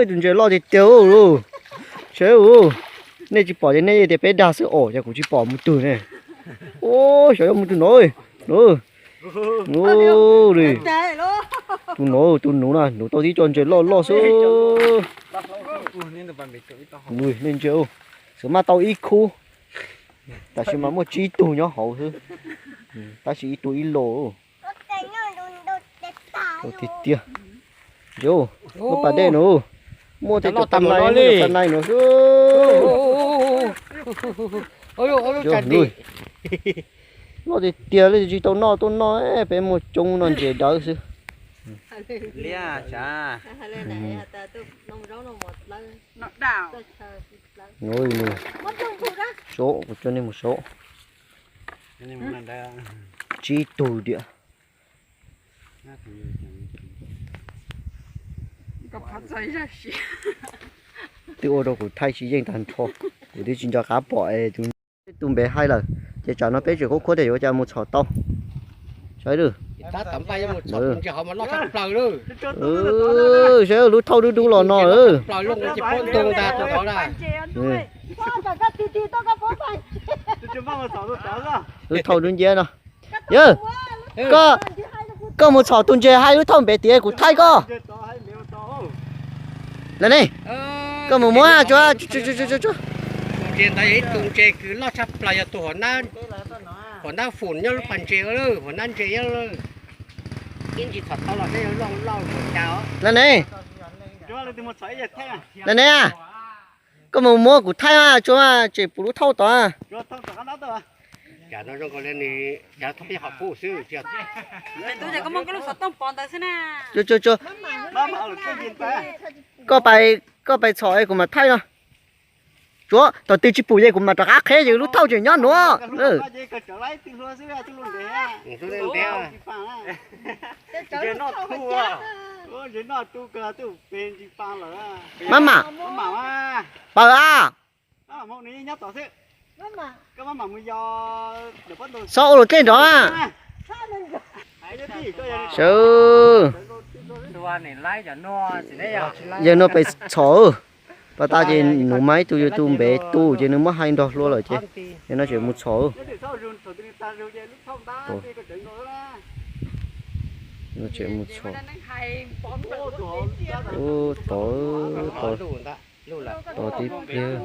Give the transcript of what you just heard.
Tus ntses loj tiag tiag lauj. Saib, nej tsis pom ces nej tias peb dag xwb os, ces kuv tsis pom mus twg ne. Ua, xyov yuav mus twg no. Tus no, tus nuv na, nuv tau tib co ntses loj loj xwb. Nej ntsia, xwb maj tau ib khub, tab sis mas muaj tsib tug nyob hauv xwb, tab sis ib tug ib lo. Tiag tiag. Ntsia, lub pas dej no, muaj tej cov pas nai, muaj cov pas nai no xwb. Loj tiag tiag li, tsis tau noj tuaj noj, peb muaj coob noj ntses dawb xwb. Sob, kuv coj nej mus sob. Tsib tug tiag. Twb ua rau kuv thaij tsis yeej tag nrho, kuv twb tsis nco qab pom es tus npe haib lawm, ces tsam no peb tseem khuab khuab tias yuav cas mus txhom tau. Saib, saib lub thauj dub dub los no. Lub thauj dub nciab no. Yawg, koj mus txhom tus ntses haib lub thauj npe tias kuv thaij koj. Las ne, koj mus muab tsuav. Tus ntses ntawd yog ib tug ntses kws loj tshaj plaws, yog tus hua nab fum nyob lub pas ntses, hua nab ntses. Ib ntsis txhom tau los nej yuav looj lauj ua cas. Las ne, las ne, koj mus muab kuv thaij mas tsuav, tseem pum lub thauj tod. Koj pais txhom es kuv mam thaij no. Tsuav, thaum twg tsis pum ces kuv mam rov qab qheb, ces lub thauj tseem nyob nuav. Mab mam, pawg a, xob ua luam dlej nrov a. Sawv, yawg no pais txhom. Pas tas ces nuv mas ib tug yog tus npe tu ces nws muab hais nrog hlua lawm ces, yawg no tseem mus txhom. Tseem mus txhom. Tod, tod, tod tib pliag.